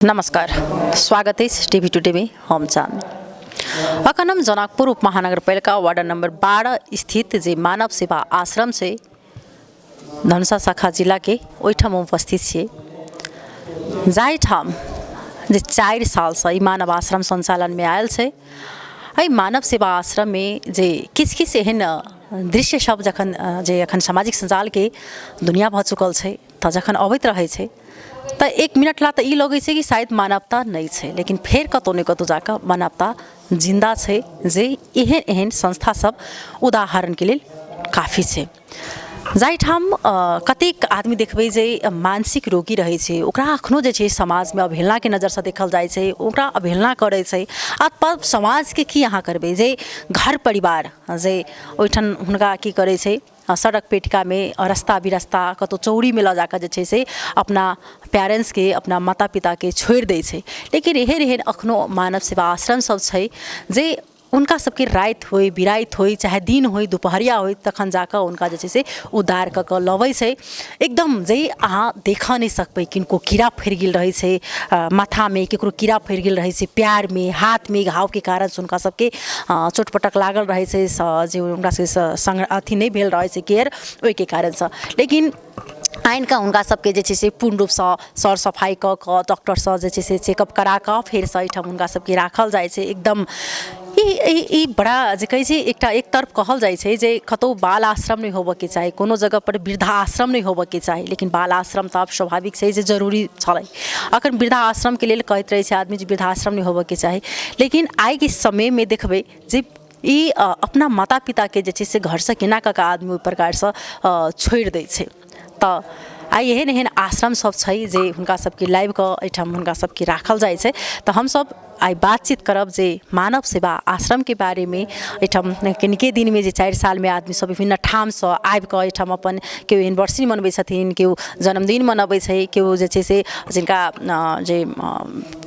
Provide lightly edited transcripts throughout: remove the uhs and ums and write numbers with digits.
नमस्कार, स्वागत है टीवी टू टीवी हम चांद अखनम जनकपुर उपमहानगरपालिका वार्ड नंबर 12 स्थित जे मानव सेवा आश्रम से धनुषा शाखा जिला के ओइठाम उपस्थित छे। जाय ठाम जे 4 साल से मानव आश्रम संचालन में आयल छे। मानव सेवा आश्रम में जे किछ एहन दृश्य सब जखन जे अखन सामाजिक संजाल के दुनिया भ चुकल छे त जखन अबैत रहे छे त 1 मिनट ला त ई लगे छे कि शायद मानवता नहीं छे, लेकिन फेर कतौ न कतौ जाकर मानवता जिंदा छे। जे एहन एहन संस्था सब उदाहरण के लिए काफी छे। जाय ठाम कतेक आदमी देखबै जे मानसिक रोगी रहे छे, ओकरा अखनो जे छे समाज में अवहेलना के नजर से देखल जाय छे, ओकरा अवहेलना करे छे। आप समाज के की यहाँ करबे जे घर परिवार जे ओइठन हुनका की करे छे सड़क पेटिका में रास्ता बिरास्ता कतौ चौड़ी में ल जाकर जे छे से अपना पेरेंट्स के अपना माता पिता के छोड़ दे छे। लेकिन एहन एहन अखनो मानव सेवा आश्रम सब छे जे उनका सबके रात होई बिरात होई चाहे दिन होई दोपहरिया होई तखन जाकर उनका जे से उद्धार क लबै छे। एकदम जे अहाँ देख नहीं सकबै किनको कीड़ा फैर गेल रहे छे माथा में, केकरो कीड़ा फैर गेल रहे छे पैर में, हाथ में घाव के कारण उनका सबके चोटपटक लागल रहे छे जे उनका से संग अथी नहीं भेल रहे छे केयर ओइ के कारण से। लेकिन आइन का उनका सबके जे से पूर्ण रूप से सर सफाई क डॉक्टर से जे से चेकअप करा क फिर से ठाम उनका सबके राखल जाय छे। एकदम ई बड़ा जे कहे एक तरफ कहल जाय छे जे कतौ बाल आश्रम नहीं होबे के चाही, कोनो जगह पर वृद्धा आश्रम नहीं होबे के चाही, लेकिन बाल आश्रम तो अब स्वाभाविक छे जे जरूरी छलै। अखन वृद्धा आश्रम के लिए कहते रहे छे आदमी जे वृद्धा आश्रम नहीं होबे के चाही, लेकिन आइ के समय में देखबै जे ई अपना माता पिता के जे से घर से केना क आदमी ओइ प्रकार से छोड़ दै छे। त आई एहन एहन आश्रम सब छै जे हुनका सबके लाइव क एठाम हुनका सबके राखल जाय छे। तो हम सब आई बातचीत करब जे मानव सेवा आश्रम के बारे में। एठाम कनिके दिन में जे 4 साल में आदमी सब विभिन्न ठाम से आबि क एठाम अपन केओ एनिवर्सरी मनबै छथिन, केओ जन्मदिन मनबै छै, केओ जे छै से जिनका जे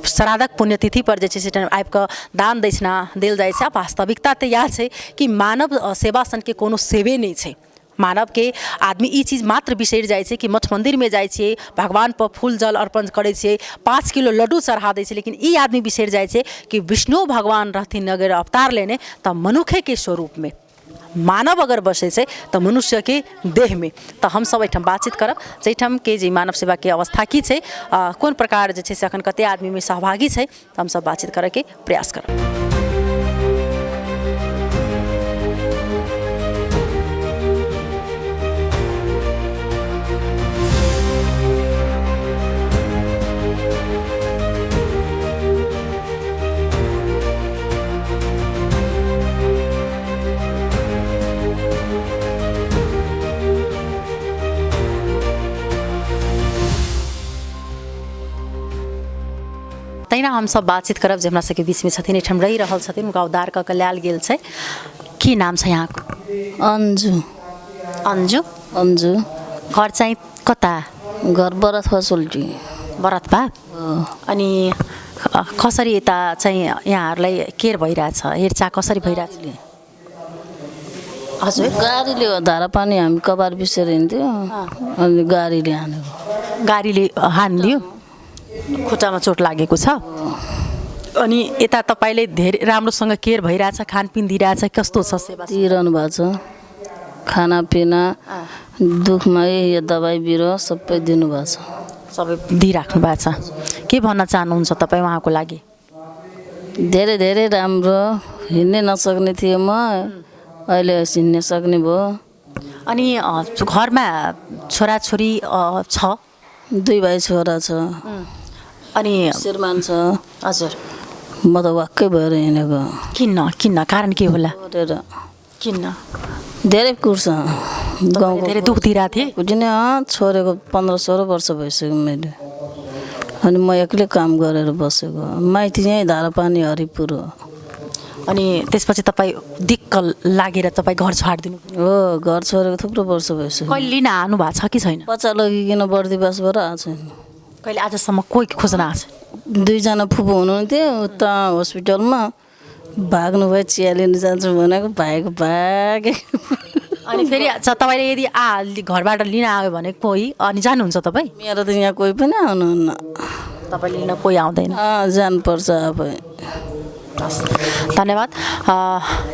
श्राद्धक पुण्यतिथि पर जे छै से आबि क दान दक्षिणा देल जाय छै। वास्तविकता तऽ इएह छै कि मानव सेवा सन के कोनो सेवे नहीं छै। मानव के आदमी ई चीज मात्र बिसर जाय छे कि मठ मंदिर में जाय छे, भगवान पर फूल जल अर्पण करे छे, 5 किलो लड्डू चढ़ा दे छे, लेकिन ई आदमी बिसर जाय छे कि विष्णु भगवान रहथिन अगर अवतार लेने त मनुष्य के स्वरूप में, मानव अगर बसे छे तो मनुष्य के देह में। तो हम सब एठाम बातचीत करब जैठाम के जे मानव सेवा के अवस्था की छे, कोन प्रकार जे छे से अखन कते आदमी में सहभागी छे, तो हम सब बातचीत करे के प्रयास करब। तैना हम सब बातचीत करब जे हमरा सबके बीच में छथिन, एठाम रही रहल छथिन, उनका उद्धार क लायल गेल छै। की नाम छै यहाँ को? अंजू। अंजू अंजू घर चाहिँ कता? घर बरत फसुल्टी बरत बा। अनि कसरी यता चाहिँ यहाँहरूलाई केयर भइरहेछ, हेरचाह कसरी भइरहेछ? हजुर गाडीले हो धारा पानी हामी कबार बिसरिन्थ्यो अनि गाडीले हानेको। गाडीले हानिदियो, खुट्टामा चोट लागेको छ। अनि यता तपाईले धेरै राम्रोसँग केयर भइरहेछ, खानपिन दिइरहेछ, कस्तो छ सेवा? दिइरहनु भएको छ, खानापिना दुखमा यो दबाई बिरो सबै दिनुभएको छ, सबै दिइराख्नु भएको छ। के भन्न चाहनुहुन्छ तपाईँ उहाँको लागि? धेरै धेरै राम्रो। हिँड्नै नसक्ने थिएँ म, अहिले हिँड्न सक्ने भयो। अनि घरमा छोराछोरी छ? 2 भाइ छोरा छ। अनि श्रीमान छ। हजुर म त वाक्कै भएर हिँडेको। किन्न कारण के होला? किन्न धेरै कुर्छ गाउँको, धेरै दुख दिइरहेको थिएँ। कुटिने छोडेको 15-16 वर्ष भइसक्यो मैले। अनि म एक्लै काम गरेर बसेको। माइती यहीँ धारा पानी हरिपुर हो। अनि त्यसपछि तपाईँ दिक्क लागेर तपाईँ घर छाडिदिनु हो? घर छोडेको थुप्रो वर्ष भइसक्यो। कहिले लिन आउनु भएको छ कि छैन? बच्चा लगिकन बर्दिवासबाट आएको छैन। कहिले आजसम्म कोही खोज्न आएको छ? 2 जना फुपू हुनुहुन्थ्यो उता हस्पिटलमा, भाग्नु भयो, चिया लिनु जान्छु भनेको भागेको भागे। अनि फेरि तपाईले यदि घरबाट लिन आयो भने कोही अनि जानुहुन्छ तपाई? मेरो त यहाँ कोही पनि आउनुहुन्न। तपाईँले लिन कोही आउँदैन। जानुपर्छ अब। धन्यवाद।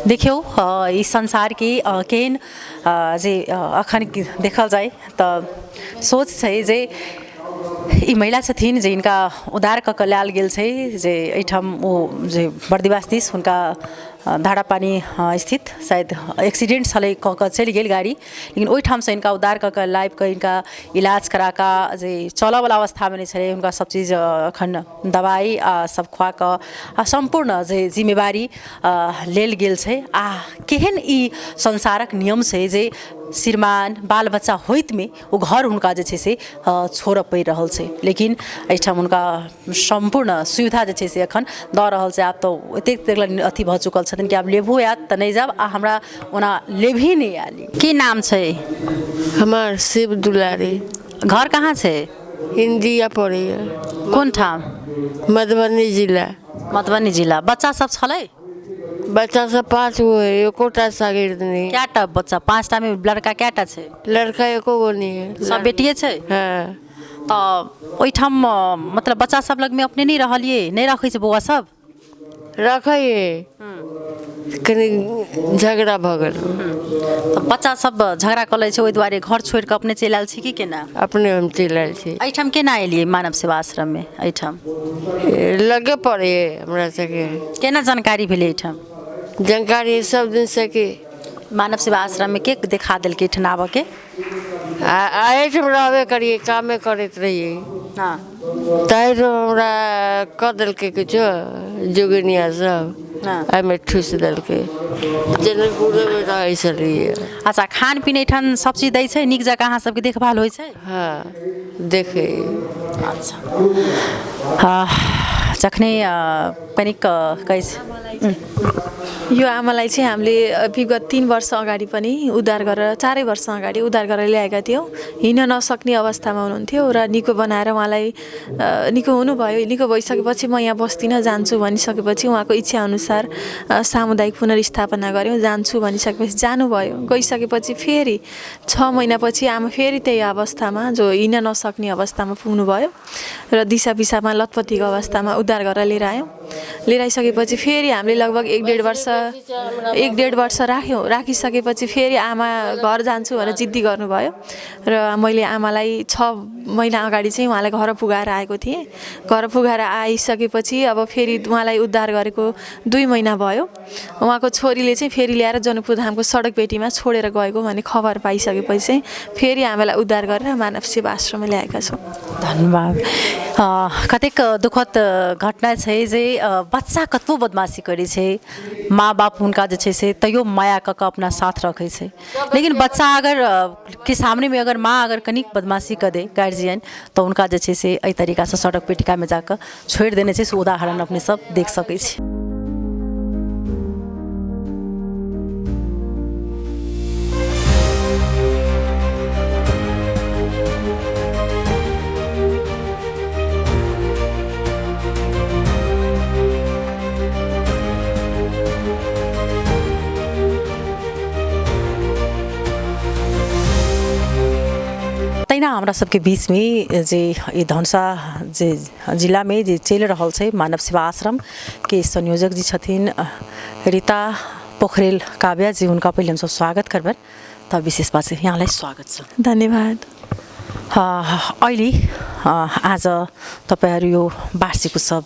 देखियौ ई संसार की केहन जे अखन देखल जाए त सोच छै जे ई महिला छथिन जे इनका उद्धार कऽ कऽ लायल गेल छै जे एहिठाम ओ जे बर्दिवास दिस हुनका धारा पानी स्थित शायद एक्सीडेंट छलै कऽ कऽ चलि गेल गाड़ी, लेकिन ओहिठामसँ इनका उद्धार कऽ कऽ लाबि कऽ इनका इलाज करा कऽ जे चलऽवला अवस्थामे नहि छलै हुनका सब चीज एखन दवाई सब खुआ कऽ आ सम्पूर्ण जे जिम्मेवारी लेल गेल छै। आ केहन ई संसारक नियम छै जे श्रीमान बाल बच्चा होइतमे ओ घर हुनका जे छै से छोड़ऽ पड़ि रहल छै, लेकिन एहिठाम हुनका सम्पूर्ण सुविधा जे छै से एखन दऽ रहल छै। आब तऽ एतेक अथी भऽ चुकल छथिन कि आब लेबहो आयत तऽ नहि जायब आ हमरा ओना लेभी नहीं आली। की नाम छै? हमार शिव दुलारी। घर कहाँ छै? इंडिया पड़े कोन ठाम? मधुबनी जिला। मधुबनी जिला। बच्चा सब छलै? बच्चा सब 5 गो है, एकोटा शागिर्द नहीं। कैटा बच्चा? 5टा में लड़का कैटा छै? लड़का एको गो नहीं है। सब बेटिए छै? हाँ। तऽ ओहिठाम मतलब बच्चा सब लगमे अपने नहीं रहलिए? नहीं रखै छै बौआ सब? रखे है, कनी झगड़ा भ गेल। तऽ बच्चा सब झगड़ा कऽ लै छै ओहि दुआरे घर छोड़ि कऽ अपने चलि आयल छी कि केना? अपने हम चलि आयल छी। एहिठाम केना एलियै मानव सेवा आश्रममे? एहिठाम लगे पड़े है हमरा सबके। केना जानकारी भेलै एहिठाम? जानकारी सब दिन से की मानव सेवा आश्रममे के देखा देलकै एहिठाम आबऽके? एहिठाम रहबे करिए, कामे करैत रहिए। हाँ। ताहि हमरा कऽ देलकै किछो जोगिनिया सब, हाँ। एहिमे ठूस देलकै। जनकपुरेमे रहै छलिए। अच्छा, खान पीन एहिठाम सब चीज दै छै? नीक जकाँ अहाँ सबके देखभाल होइ छै? हाँ, देखे। अच्छा। जखने कनिक कहै यो आमालाई चाहिँ हामीले विगत 3 वर्ष अगाडि पनि उद्धार गरेर 4 वर्ष अगाडि उद्धार गरेर ल्याएका थियौँ। हिँड्न नसक्ने अवस्थामा हुनुहुन्थ्यो र निको बनाएर उहाँलाई निको हुनुभयो। निको भइसकेपछि म यहाँ बस्दिनँ जान्छु भनिसकेपछि उहाँको इच्छाअनुसार सामुदायिक पुनर्स्थापना गऱ्यौँ। जान्छु भनिसकेपछि जानुभयो। गइसकेपछि फेरि 6 महिनापछि आमा फेरि त्यही अवस्थामा जो हिँड्न नसक्ने अवस्थामा पुग्नुभयो र दिशा पिसाबमा लतपतीको अवस्थामा उद्धार गरेर लिएर आयौँ। लिएर आइसकेपछि फेरि हामीले लगभग 1.5 वर्ष राख्यौँ। राखिसकेपछि फेरि आमा घर जान्छु भनेर जिद्दी गर्नुभयो र मैले आमालाई 6 महिना अगाडि चाहिँ उहाँलाई घर पुगाएर आएको थिएँ। घर पुगाएर आइसकेपछि अब फेरि उहाँलाई उद्धार गरेको 2 महिना भयो। उहाँको छोरीले चाहिँ फेरि ल्याएर जनकपुर धामको सडक पेटीमा छोडेर गएको भन्ने खबर पाइसकेपछि चाहिँ फेरि आमालाई उद्धार गरेर मानव सेवा आश्रममा ल्याएका छौँ। धन्यवाद। कतेक दुखद घटना छै जे बच्चा कतबो बदमाशी करै छै, माँ बाप हुनका जे छै से तैयो माया कऽ कऽ अपना साथ रखै छै, लेकिन बच्चा अगर के सामने में अगर माँ अगर कनिक बदमाशी कर दे गार्जियन तो उनका जे छै से एहि तरीकासँ सड़क पेटिकामे जाकऽ छोड़ि देने छै। से उदाहरण अपने सब देख सकै छी। तैना हमरा सबके बीच में जे ई धनुषा जे जिला में जे चल रहल छै मानव सेवा आश्रम के संयोजक जी छथिन रीता पोखरेल काव्या जी, उनका पहले हम सब स्वागत करबन। त विशेष बात चाहिँ यहाँलाई स्वागत छ। धन्यवाद। अहिले आज तपाईहरु यो वार्षिक उत्सव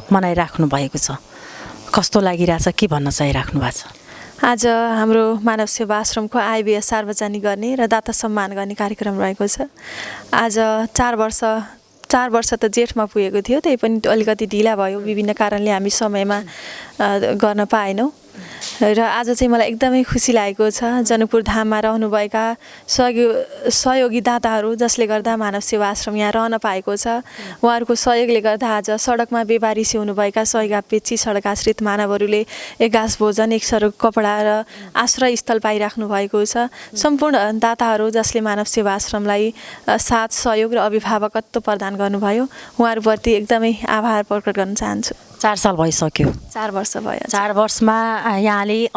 मनाइराख्नु भएको छ, कस्तो लागिरहेछ, के भन्न चाहिराख्नु भएको छ? आज हाम्रो मानव सेवा आश्रमको आय व्यय सार्वजनिक गर्ने र दाता सम्मान गर्ने कार्यक्रम रहेको छ। आज 4 वर्ष त जेठमा पुगेको थियो, त्यही पनि अलिकति ढिला भयो, विभिन्न कारणले हामी समयमा गर्न पाएनौँ र आज चाहिँ मलाई एकदमै खुसी लागेको छ। जनकपुर धाममा रहनुभएका सहयोगी दाताहरू जसले गर्दा मानव सेवा आश्रम यहाँ रहन पाएको छ, उहाँहरूको सहयोगले गर्दा आज सडकमा बेबारिसी हुनुभएका सहयोगापेक्षी सडक आश्रित मानवहरूले एक घाँस भोजन, एक सरुक कपडा र आश्रय स्थल पाइराख्नु भएको छ। सम्पूर्ण दाताहरू जसले मानव सेवा आश्रमलाई साथ सहयोग र अभिभावकत्व प्रदान गर्नुभयो, उहाँहरूप्रति एकदमै आभार प्रकट गर्न चाहन्छु। 4 साल भइसक्यो। 4 वर्ष भयो। 4 वर्षमा यहाँले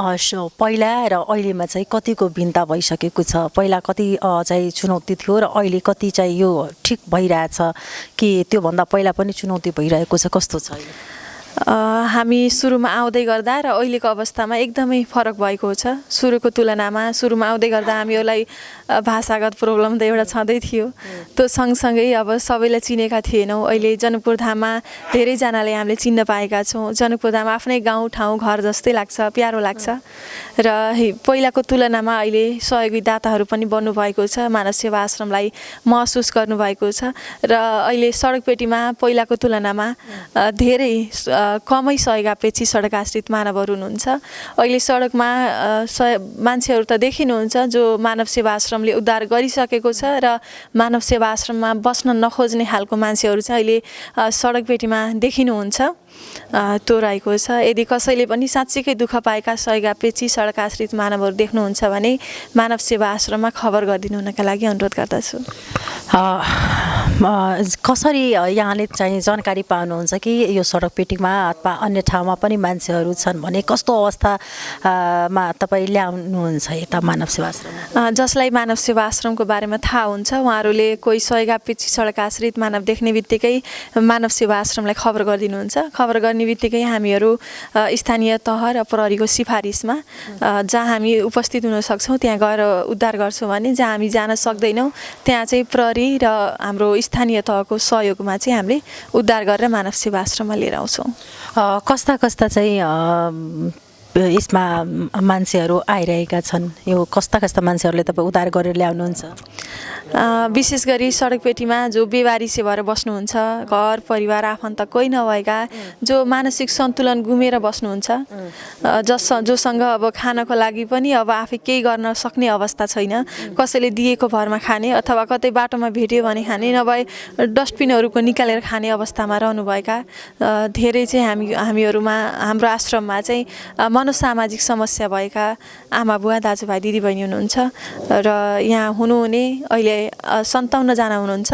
पहिला र अहिलेमा चाहिँ कतिको भिन्नता भइसकेको छ? पहिला कति चाहिँ चुनौती थियो र अहिले कति चाहिँ यो ठिक भइरहेछ कि त्योभन्दा पहिला पनि चुनौती भइरहेको छ? कस्तो छ अहिले? हामी सुरुमा आउँदै गर्दा र अहिलेको अवस्थामा एकदमै फरक भएको छ। सुरुको तुलनामा सुरुमा आउँदै गर्दा हामीहरूलाई भाषागत प्रब्लम त एउटा छँदै थियो। त्यो सँगसँगै अब सबैलाई चिनेका थिएनौँ। अहिले जनकपुर धाममा धेरैजनाले हामीले चिन्न पाएका छौँ। जनकपुर धाम आफ्नै गाउँ ठाउँ घर जस्तै लाग्छ, प्यारो लाग्छ र पहिलाको तुलनामा अहिले सहयोगी दाताहरू पनि बन्नुभएको छ, मानव सेवा आश्रमलाई महसुस गर्नुभएको छ र अहिले सडकपेटीमा पहिलाको तुलनामा धेरै कमै सहयोगापेक्षी सडक आश्रित मानवहरू हुनुहुन्छ। अहिले सडकमा मान्छेहरू त देखिनुहुन्छ जो मानव सेवा आश्रमले उद्धार गरिसकेको छ र मानव सेवा आश्रममा बस्न नखोज्ने खालको मान्छेहरू चाहिँ अहिले सडकपेटीमा देखिनुहुन्छ। त्यो रहेको छ। यदि कसैले पनि साँच्चीकै दुःख पाएका सहयोगापेक्षी सडक आश्रित मानवहरू देख्नुहुन्छ भने मानव सेवा आश्रममा खबर गरिदिनु हुनका लागि अनुरोध गर्दछु। कसरी यहाँले चाहिँ जानकारी पाउनुहुन्छ कि यो सडकपेटीमा अथवा अन्य ठाउँमा पनि मान्छेहरू छन् भने कस्तो अवस्थामा तपाईँ ल्याउनुहुन्छ यता मानव सेवा आश्रममा? जसलाई मानव सेवा आश्रमको बारेमा थाहा हुन्छ उहाँहरूले कोही सहयोगापेक्षी सडक आश्रित मानव देख्ने बित्तिकै मानव सेवा आश्रमलाई खबर गरिदिनुहुन्छ। खबर गर्ने बित्तिकै हामीहरू स्थानीय तह र प्रहरीको सिफारिसमा जहाँ हामी उपस्थित हुन सक्छौँ त्यहाँ गएर उद्धार गर्छौँ भने जहाँ हामी जान सक्दैनौँ त्यहाँ चाहिँ प्रहरी र हाम्रो स्थानीय तहको सहयोगमा चाहिँ हामीले उद्धार गरेर मानव सेवा आश्रममा लिएर आउँछौँ। कस्ता कस्ता चाहिँ यसमा मान्छेहरू आइरहेका छन्? यो कस्ता कस्ता मान्छेहरूले तपाईँ उद्धार गरेर ल्याउनुहुन्छ? विशेष गरी सडकपेटीमा जो बेवारिसे भएर बस्नुहुन्छ, घर परिवार आफन्त कोही नभएका, जो मानसिक सन्तुलन गुमेर बस्नुहुन्छ, जोसँग अब खानको लागि पनि अब आफै केही गर्न सक्ने अवस्था छैन, कसैले दिएको भरमा खाने अथवा कतै बाटोमा भेट्यो भने खाने, नभए डस्टबिनहरूको निकालेर खाने अवस्थामा रहनुभएका धेरै चाहिँ हामीहरूमा हाम्रो आश्रममा चाहिँ मनोसामाजिक समस्या भएका आमा बुवा दाजुभाइ दिदीबहिनी हुनुहुन्छ र यहाँ हुनुहुने अहिले 57 जना हुनुहुन्छ।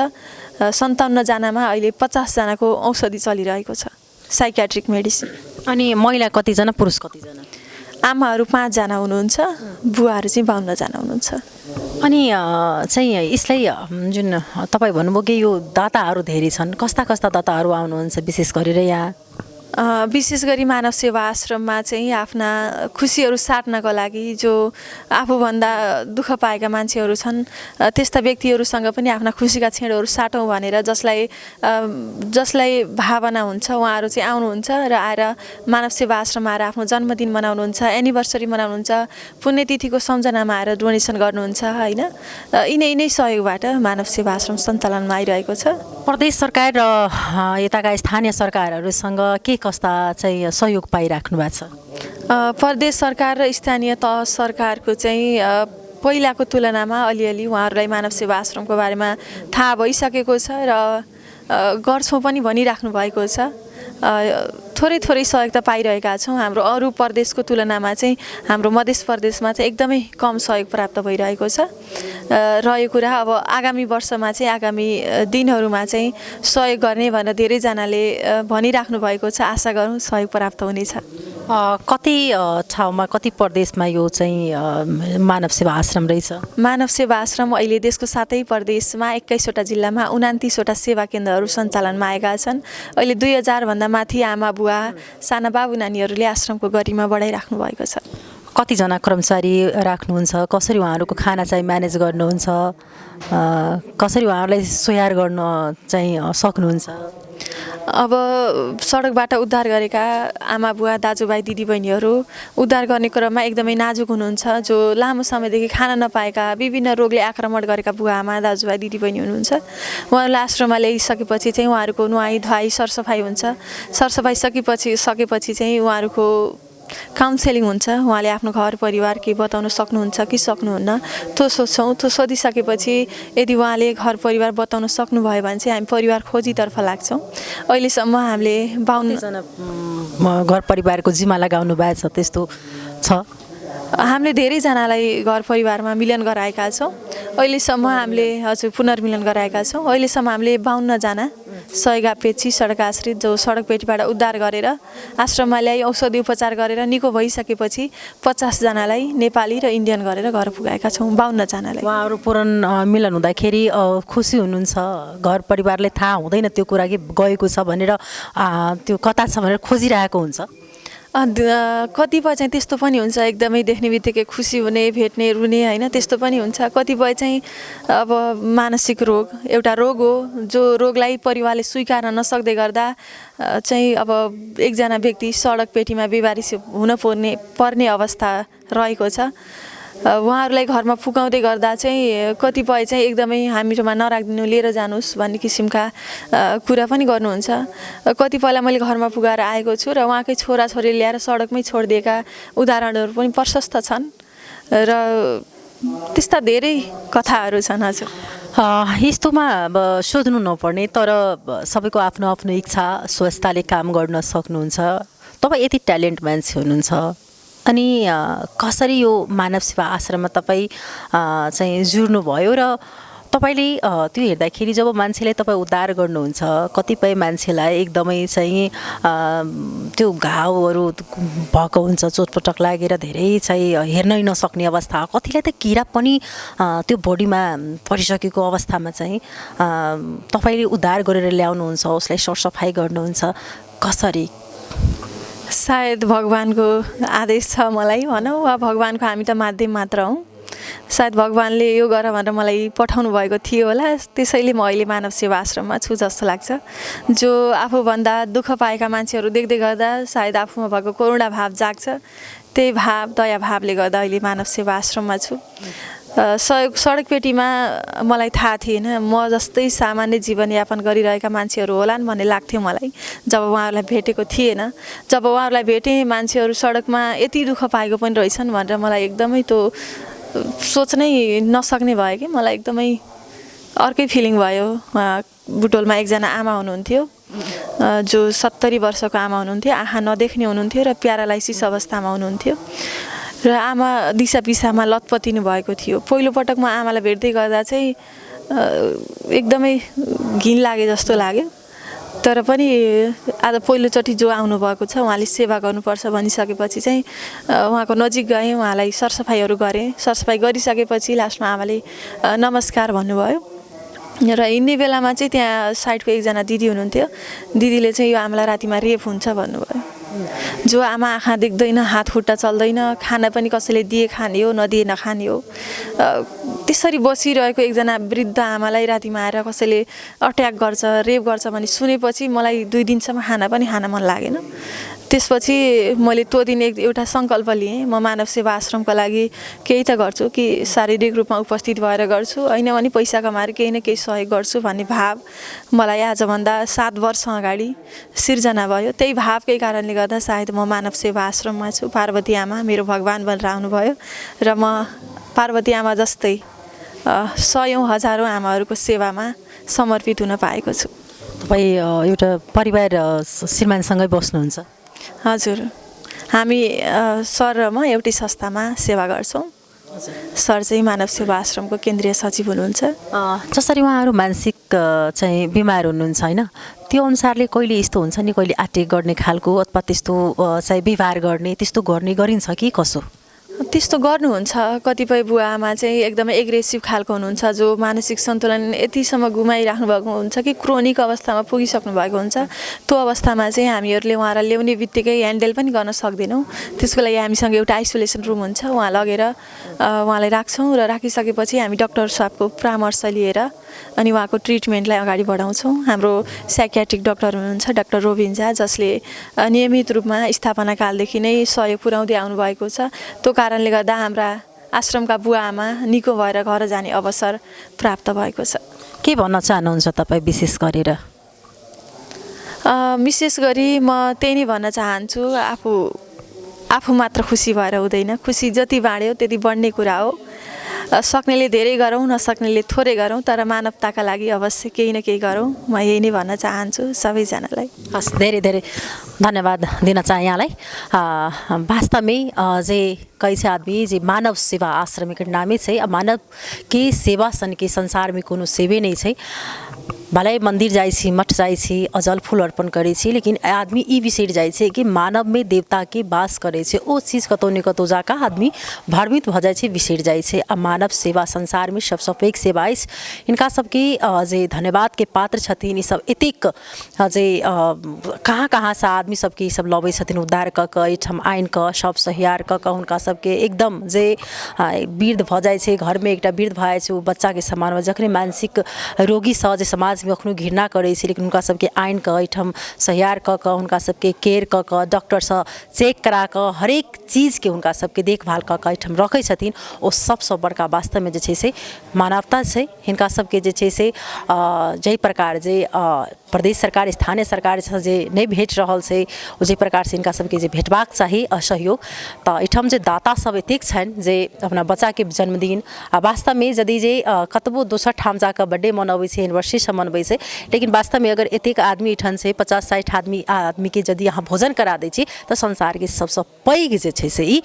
57 जनामा अहिले 50 जनाको औषधि चलिरहेको छ, साइकियाट्रिक मेडिसिन। अनि महिला कतिजना, पुरुष कतिजना? आमाहरू 5 जना हुनुहुन्छ, बुवाहरू चाहिँ 52 जना हुनुहुन्छ। अनि चाहिँ यसलाई जुन तपाईँ भन्नुभयो कि यो दाताहरू धेरै छन्, कस्ता कस्ता दाताहरू आउनुहुन्छ विशेष गरेर यहाँ? विशेष गरी मानव सेवा आश्रममा चाहिँ आफ्ना खुसीहरू साट्नको लागि जो आफूभन्दा दुःख पाएका मान्छेहरू छन् त्यस्ता व्यक्तिहरूसँग पनि आफ्ना खुसीका क्षणहरू साटौँ भनेर जसलाई भावना हुन्छ उहाँहरू चाहिँ आउनुहुन्छ र आएर मानव सेवा आश्रममा आएर आफ्नो जन्मदिन मनाउनुहुन्छ, एनिभर्सरी मनाउनुहुन्छ, पुण्यतिथिको सम्झनामा आएर डोनेसन गर्नुहुन्छ होइन। यिनै सहयोगबाट मानव सेवा आश्रम सञ्चालनमा आइरहेको छ। प्रदेश सरकार र यताका स्थानीय सरकारहरूसँग के कस्ता चाहिँ सहयोग पाइराख्नु भएको छ? प्रदेश सरकार र स्थानीय तह सरकारको चाहिँ पहिलाको तुलनामा अलिअलि उहाँहरूलाई मानव सेवा आश्रमको बारेमा थाहा भइसकेको छ र गर्छौँ पनि भनिराख्नु भएको छ। थोरै सहयोग त पाइरहेका छौँ। हाम्रो अरू प्रदेशको तुलनामा चाहिँ हाम्रो मध्य प्रदेशमा चाहिँ एकदमै कम सहयोग प्राप्त भइरहेको छ। रहेको कुरा अब आगामी वर्षमा चाहिँ आगामी दिनहरूमा चाहिँ सहयोग गर्ने भनेर धेरैजनाले भनिराख्नु भएको छ। आशा गरौँ सहयोग प्राप्त हुनेछ। कति ठाउँमा, कति प्रदेशमा यो चाहिँ मानव सेवा आश्रम रहेछ? मानव सेवा आश्रम अहिले देशको 7 प्रदेशमा 21वटा जिल्लामा 29वटा सेवा केन्द्रहरू सञ्चालनमा आएका छन्। अहिले 2000 भन्दा माथि आमा बुवा साना बाबु नानीहरूले आश्रमको गरिमा बढाइराख्नु भएको छ। कतिजना कर्मचारी राख्नुहुन्छ? कसरी उहाँहरूको खाना चाहिँ म्यानेज गर्नुहुन्छ? कसरी उहाँहरूलाई स्याहार गर्न चाहिँ सक्नुहुन्छ? अब सडकबाट उद्धार गरेका आमा बुवा दाजुभाइ दिदीबहिनीहरू उद्धार गर्ने क्रममा एकदमै नाजुक हुनुहुन्छ। जो लामो समयदेखि खान नपाएका, विभिन्न रोगले आक्रमण गरेका बुवा आमा दाजुभाइ दिदीबहिनी हुनुहुन्छ। उहाँहरूलाई आश्रममा ल्याइसकेपछि चाहिँ उहाँहरूको नुहाई धुवाई सरसफाइ हुन्छ। सरसफाइ सकेपछि चाहिँ उहाँहरूको काउन्सेलिङ हुन्छ। उहाँले आफ्नो घर परिवार के बताउन सक्नुहुन्छ कि सक्नुहुन्न त्यो सोध्छौँ। त्यो सोधिसकेपछि यदि उहाँले घर परिवार बताउन सक्नुभयो भने चाहिँ हामी परिवार खोजीतर्फ लाग्छौँ। अहिलेसम्म हामीले 52 जना घर परिवारको जिम्मा लगाउनु भएको छ, त्यस्तो छ? हामीले धेरैजनालाई घर परिवारमा मिलन गराएका छौँ। अहिलेसम्म हामीले हजुर पुनर्मिलन गराएका छौँ। अहिलेसम्म हामीले 52 जना सयगापेची सडक आश्रित जो सडकपेटीबाट उद्धार गरेर आश्रममा ल्याई औषधि उपचार गरेर निको भइसकेपछि 50 जनालाई नेपाली र इन्डियन गरेर घर पुगाएका छौँ। 52 जनालाई। उहाँहरू पुनर्मिलन हुँदाखेरि खुसी हुनुहुन्छ? घर परिवारले थाहा हुँदैन त्यो कुरा कि गएको छ भनेर, त्यो कता छ भनेर खोजिरहेको हुन्छ? कतिपय चाहिँ त्यस्तो पनि हुन्छ, एकदमै देख्ने बित्तिकै खुसी हुने, भेट्ने, रुने होइन, त्यस्तो पनि हुन्छ। कतिपय चाहिँ अब मानसिक रोग एउटा रोग हो, जो रोगलाई परिवारले स्वीकार्न नसक्दै गर्दा चाहिँ अब एकजना व्यक्ति सडक पेटीमा बिमारी हुन पर्ने अवस्था रहेको छ। उहाँहरूलाई घरमा पुगाउँदै गर्दा चाहिँ कतिपय चाहिँ एकदमै हामीहरूमा नराखिदिनु, लिएर जानुहोस् भन्ने किसिमका कुरा पनि गर्नुहुन्छ। कतिपयलाई मैले घरमा पुगाएर आएको छु र उहाँकै छोराछोरी ल्याएर सडकमै छोडिदिएका उदाहरणहरू पनि प्रशस्त छन् र त्यस्ता धेरै कथाहरू छन्। हजुर, यस्तोमा अब सोध्नु नपर्ने, तर सबैको आफ्नो आफ्नो इच्छा, स्वस्थताले काम गर्न सक्नुहुन्छ। तपाईँ यति ट्यालेन्ट मान्छे हुनुहुन्छ, अनि कसरी यो मानव सेवा आश्रममा तपाईँ चाहिँ जुर्नुभयो र तपाईँले त्यो हेर्दाखेरि जब मान्छेलाई तपाईँ उद्धार गर्नुहुन्छ, कतिपय मान्छेलाई एकदमै चाहिँ त्यो घाउहरू भएको हुन्छ, चोटपटक लागेर धेरै चाहिँ हेर्नै नसक्ने अवस्था, कतिलाई त किरा पनि त्यो बडीमा परिसकेको अवस्थामा चाहिँ तपाईँले उद्धार गरेर ल्याउनुहुन्छ, उसलाई सरसफाइ गर्नुहुन्छ, कसरी? सायद भगवानको आदेश छ मलाई भनौँ, वा भगवानको हामी त माध्यम मात्र हौँ। सायद भगवानले यो गर भनेर मलाई पठाउनु भएको थियो होला, त्यसैले म अहिले मानव सेवा आश्रममा छु जस्तो लाग्छ। जो आफूभन्दा दुःख पाएका मान्छेहरू देख्दै गर्दा सायद आफूमा भएको करुणा भाव जाग्छ, त्यही भाव, दया भावले गर्दा अहिले मानव सेवा आश्रममा छु। सडकपेटीमा मलाई थाहा थिएन म जस्तै सामान्य जीवनयापन गरिरहेका मान्छेहरू होलान् भन्ने लाग्थ्यो मलाई जब उहाँहरूलाई भेटेको थिएन। जब उहाँहरूलाई भेटेँ, मान्छेहरू सडकमा यति दुःख पाएको पनि रहेछन् भनेर मलाई एकदमै त्यो सोच्नै नसक्ने भयो कि मलाई एकदमै अर्कै फिलिङ भयो। बुटोलमा एकजना आमा हुनुहुन्थ्यो, जो 70 वर्षको आमा हुनुहुन्थ्यो, आँखा नदेख्ने हुनुहुन्थ्यो र प्यारालाइसिस अवस्थामा हुनुहुन्थ्यो र आमा दिशा पिसामा लतपतिनु भएको थियो। पहिलोपटक म आमालाई भेट्दै गर्दा चाहिँ एकदमै घिन लागे जस्तो लाग्यो, तर पनि आज पहिलोचोटि जो आउनुभएको छ उहाँले सेवा गर्नुपर्छ भनिसकेपछि चाहिँ उहाँको नजिक गएँ, उहाँलाई सरसफाइहरू गरेँ। सरसफाइ गरिसकेपछि लास्टमा आमाले नमस्कार भन्नुभयो र हिँड्ने बेलामा चाहिँ त्यहाँ साइडको एकजना दिदी हुनुहुन्थ्यो, दिदीले चाहिँ यो आमालाई रातिमा रेप हुन्छ भन्नुभयो। जो आमा आँखा देख्दैन, हात खुट्टा चल्दैन, खाना पनि कसैले दिए खाने हो, नदिए नखाने हो, त्यसरी बसिरहेको एकजना वृद्ध आमालाई रातिमा आएर कसैले अट्याक गर्छ, रेप गर्छ भन्ने सुनेपछि मलाई 2 दिनसम्म खाना पनि खान मन लागेन। त्यसपछि मैले त्यो दिन एउटा सङ्कल्प लिएँ, म मानव सेवा आश्रमको लागि केही त गर्छु कि शारीरिक रूपमा उपस्थित भएर गर्छु, होइन भने पैसा कमाएर केही न केही सहयोग गर्छु भन्ने भाव मलाई आजभन्दा 7 वर्ष अगाडि सिर्जना भयो। त्यही भावकै कारणले गर्दा सायद म मानव सेवा आश्रममा छु। पार्वती आमा मेरो भगवान बनेर आउनुभयो र म पार्वती आमा जस्तै सयौँ हजारौँ आमाहरूको सेवामा समर्पित हुन पाएको छु। तपाईँ एउटा परिवार श्रीमानसँगै बस्नुहुन्छ? हजुर, हामी सर र म एउटै संस्थामा सेवा गर्छौँ। सर चाहिँ मानव सेवा आश्रमको केन्द्रीय सचिव हुनुहुन्छ। जसरी उहाँहरू मानसिक चाहिँ बिमार हुनुहुन्छ होइन, त्यो अनुसारले कहिले यस्तो हुन्छ नि, कहिले अट्याक गर्ने खालको अथवा त्यस्तो चाहिँ व्यवहार गर्ने, त्यस्तो गर्ने गरिन्छ कि कसो? त्यस्तो गर्नुहुन्छ। कतिपय बुवा आमा चाहिँ एकदमै एग्रेसिभ खालको हुनुहुन्छ, जो मानसिक सन्तुलन यतिसम्म गुमाइराख्नु भएको हुन्छ कि क्रोनिक अवस्थामा पुगिसक्नु भएको हुन्छ। त्यो अवस्थामा चाहिँ हामीहरूले उहाँलाई ल्याउने बित्तिकै ह्यान्डल पनि गर्न सक्दैनौँ। त्यसको लागि हामीसँग एउटा आइसोलेसन रुम हुन्छ, उहाँ लगेर उहाँलाई राख्छौँ र राखिसकेपछि हामी डाक्टर साहबको परामर्श लिएर अनि उहाँको ट्रिटमेन्टलाई अगाडि बढाउँछौँ। हाम्रो साइकियाट्रिक डाक्टर हुनुहुन्छ डाक्टर रोबिन झा, जसले नियमित रूपमा स्थापनाकालदेखि नै सहयोग पुर्याउँदै आउनुभएको छ। त्यो कारणले गर्दा हाम्रा आश्रमका बुवा आमा निको भएर घर जाने अवसर प्राप्त भएको छ। के भन्न चाहनुहुन्छ तपाईँ विशेष गरेर? विशेष गरी म त्यही नै भन्न चाहन्छु, आफू मात्र खुसी भएर हुँदैन, खुसी जति बाँड्यो त्यति बढ्ने कुरा हो। सक्नेले धेरै गरौँ, नसक्नेले थोरै गरौँ, तर मानवताका लागि अवश्य केही न केही गरौँ। म यही नै भन्न चाहन्छु सबैजनालाई। हस्, धेरै धेरै धन्यवाद दिन चाहे यहाँलाई। वास्तवमै जे कई से आदमी जे मानव सेवा आश्रम के नामे छै आ मानव के सेवा सन के संसार में कोनो सेवे नहीं छै। भले मंदिर जाइ छी, मठ जाइ छी, अजल फूल अर्पण करै छी, लेकिन आदमी ई बिसरि जाइ छै कि मानव में देवता के वास करै छै। ओ चीज कतौ ने कतौ जाके आदमी भ्रमित भ जाइ छै, बिसरि जाइ छै। आ मानव सेवा संसार में सबसँ पैघ सेवा अछि। इनका सबके जे धन्यवाद के पात्र छथिन। ई सब एतेक जे कहाँ कहाँ से आदमी सबके ई सब लबै छथिन उद्धार क के एहिठाम आनि कऽ सब सहियार क के हुनका सबके एकदम जे वृद्ध भ जाइ छै, घर में एकटा वृद्ध भ जाइ छै, ओ बच्चा के समान जखने मानसिक रोगी सँ जे समाज में अखनो घृणा करै छै, लेकिन हुनका सबके आनि कऽ एहिठाम सहियार क के हुनका सबके केयर क के डॉक्टर सँ चेक करा कऽ हरेक चीज के हुनका सबके देखभाल क के एहिठाम रखै छथिन। ओ सबसँ बड़का वास्तव में जे छै से मानवता छै। हिनका सबके जे छै से जाहि प्रकार जे प्रदेश सरकार स्थानीय सरकार जे नहीं भेट रहल छै, ओ जे प्रकार से हिनका सबके जे भेटबाक चाही असहयोग, तऽ एहिठाम जे दाता सब एतेक छनि जे अपना बच्चा के जन्मदिन आ वास्तव में यदि जे कतबो दोसर ठाम जाकर बर्थडे मनबै छै, एनिवर्सरी सब मनबै छै, लेकिन वास्तव में अगर एतेक आदमी एठाम से 50-60 आदमी के यदि अहाँ भोजन करा दै छी तऽ संसार के सबसँ पैघ जे छै से ई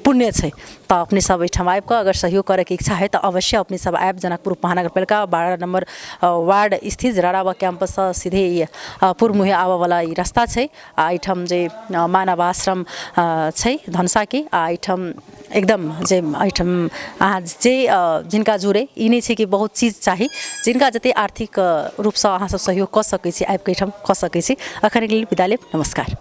पुण्य छै। तो अपने सब एहिठाम आबि कऽ अगर सहयोग करे के इच्छा है तो अवश्य अपने सब आबि। जनकपुर उपमहानगर पालिका 12 नंबर वार्ड स्थित जरारावा कैंपस से सीधे पूर्व मुहे आबऽ वाला ई रास्ता छै। आ एहिठाम जे मानव आश्रम छै धनुषा के, आ एहिठाम एकदम जे एहिठाम अहाँ जे जिनका जुड़े ई नहीं छै कि बहुत चीज चाही, जिनका जते आर्थिक रूप से अहाँ सब सहयोग कऽ सकै छी आबि कऽ एहिठाम कऽ सकै छी। अखन के लेल विदा लेब, नमस्कार।